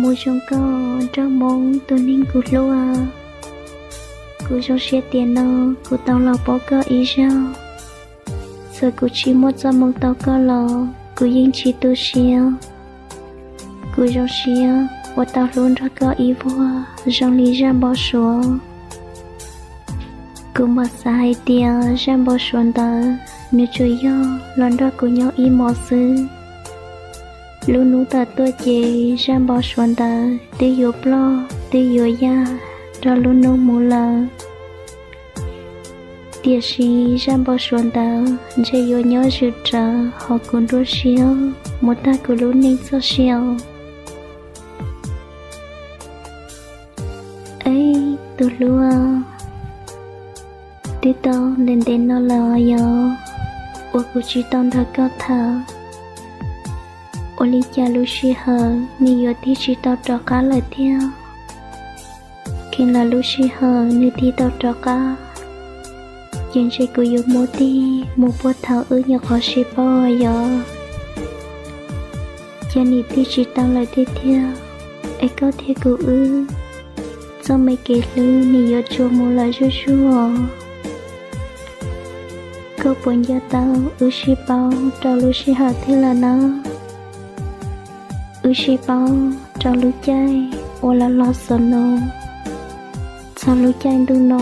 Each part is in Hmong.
Mus zoo koj nraug Hmoob tus neeg kuv hlub. Kuv zoo siab tias no kuv tau los pom koj ib zaug. Txawm kuv tsis muaj txoj hmoo tau koj los kuv yeej tsis tu siab. Kuv zoo siab uas tau hlub nrog koj ib vuag zoo li zaj npau suav. Kuv mam xav hais tias zaj npau suav ntawd nws tsuas yog los nrog kuv nyob ib hmos xwb. Lub hnub tawm tuaj ces zaj npau suav ntawd twb yuav ploj twb yuav yaj rau lub hnub mus lawm. Tiam sis zaj npau suav ntawd ntshe yuav nyob zwm rawv hauv kuv nruab siab mus tag kuv lub neej txoj sia. Eb, tus hlub, twb tau ntev ntev no lawm yog uas kuv tsis tau nrog koj tham. Ua li cas lub sij hawm nws yuav tig tsis tau rov qab lawm thiab? Kheev lam lub sij hawm nws tig tau rov qab, ces ntshe kuv yuav muab tig mus puag thaum wb nyuam qhuav sib paub yog. Ces nim tig tsis tau lawm tiag tiag, es koj thiab kuv wb txoj me kev hlub nws yuav tsuas mus lawm zuj zus. Koj puas nco tau wb sib paub rau lub sij hawm twg lawm na? Wb sib paub rau lub caij uas los los xaus no, txog lub caij ntuj no,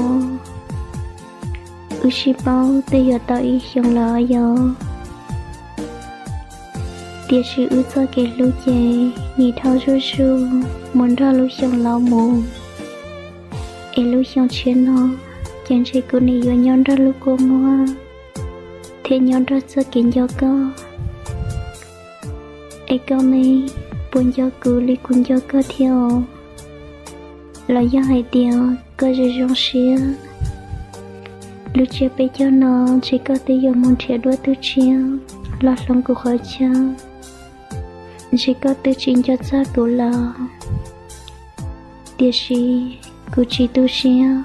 wb sib paub twb yuav tau ib xyoos lawm yog. Tiam sis wb txoj kev hlub ces nim dhau zuj zus mus nrog lub xyoo los mus, es lub xyoo tshiab no ces ntshe kuv nim yuav nyob nrog lub kua muag thiab nyob nrog txoj kev nco koj. Es koj ne, puas nco kuv li kuv nco koj thiab os? Los yog hais tias koj zoo zoo siab, lub tsiab peb caug no ntshe koj twb yuav mus nrhiav dua tus tshiab los hloov kuv qhov chaw, ntshe koj twb tsis nco txog kuv lawm. Tiam sis kuv tsis tu siab,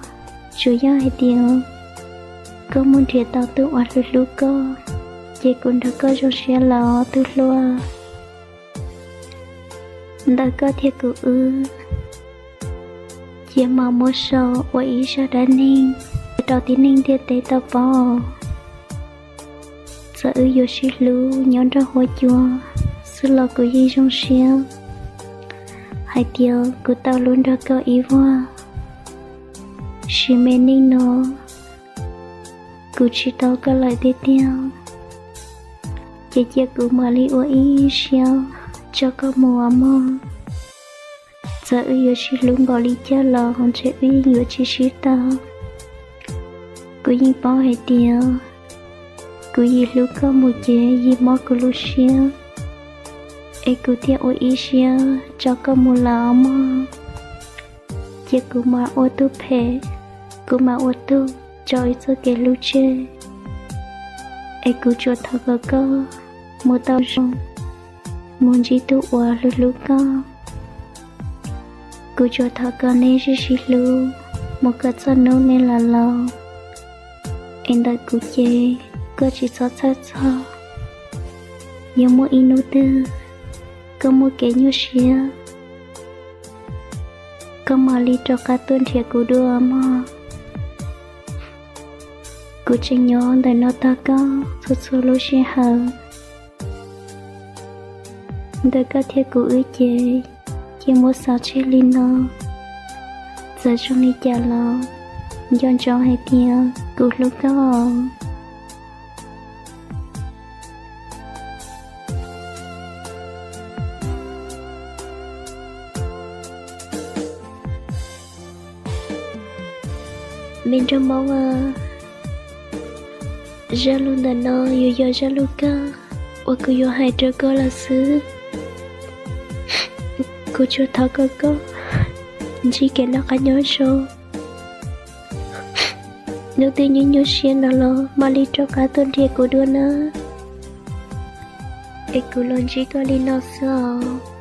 tsuas yog hais tias koj mus nrhiav tau tus uas hlub hlub koj, ces kuv nrog koj zoo siab los tus hlub. Ntawm koj thiab kuv wb, cia mam muab sau ua ib zaj dab neeg rau tib neeg ntiaj teb tau paub. Txawm wb yuav sib hlub nyob nrog huab cua xwb los kuv yeej zoo siab hais tias kuv tau hlub nrog koj ib vuag. Sim me neej no kuv tsis tau koj lawm tiag tiag, ces cia kuv mam li ua ib siab tso koj mus os mog. Txawm wb yuav sib hlub npaum li cas los ntshe wb yeej yuav tsis sib tau. Kuv yeej paub hais tias kuv yim hlub koj mus ces yim mob kuv lub siab, es kuv thiaj ua ib siab tso koj mus lawm os mog. Ces kuv mam ua tub phem, kuv mam ua tug tso wb txoj kev hlub tseg. Es kuv tsuas thov kom koj mus tau zoo, mus ntsib tus uas hlub hlub koj. Kuv tsuas thov kom nej sib sib hlub mus kom txog hnub nej laus laus. Es ntawm kuv ces koj tsis txhob txhawj txog, yog muaj ib hnub twg koj muaj kev nyuaj siab, koj mam li rov qab tuaj nrhiav kuv dua mog. Kuv tseem nyob ntawm no tos koj txhua txhua lub sij hawm. Ntawm koj thiab kuv wb ces cia muab xaus tseg li no. Txawm zoo li cas los nco ntsoov hais tias kuv hlub koj. Me nraug Hmoob a, zaj lus ntawm no yuav yog zaj lus kawg uas kuv yuav hais rau koj lawm xwb. Kuv tsuas thov kom koj ntsib kev noj qab nyob zoo. Hnub twg nyuaj nyuaj siab no los mam li rov qab tuaj nrhiav kuv dua na, es kuv los ntsib koj li no xwb os.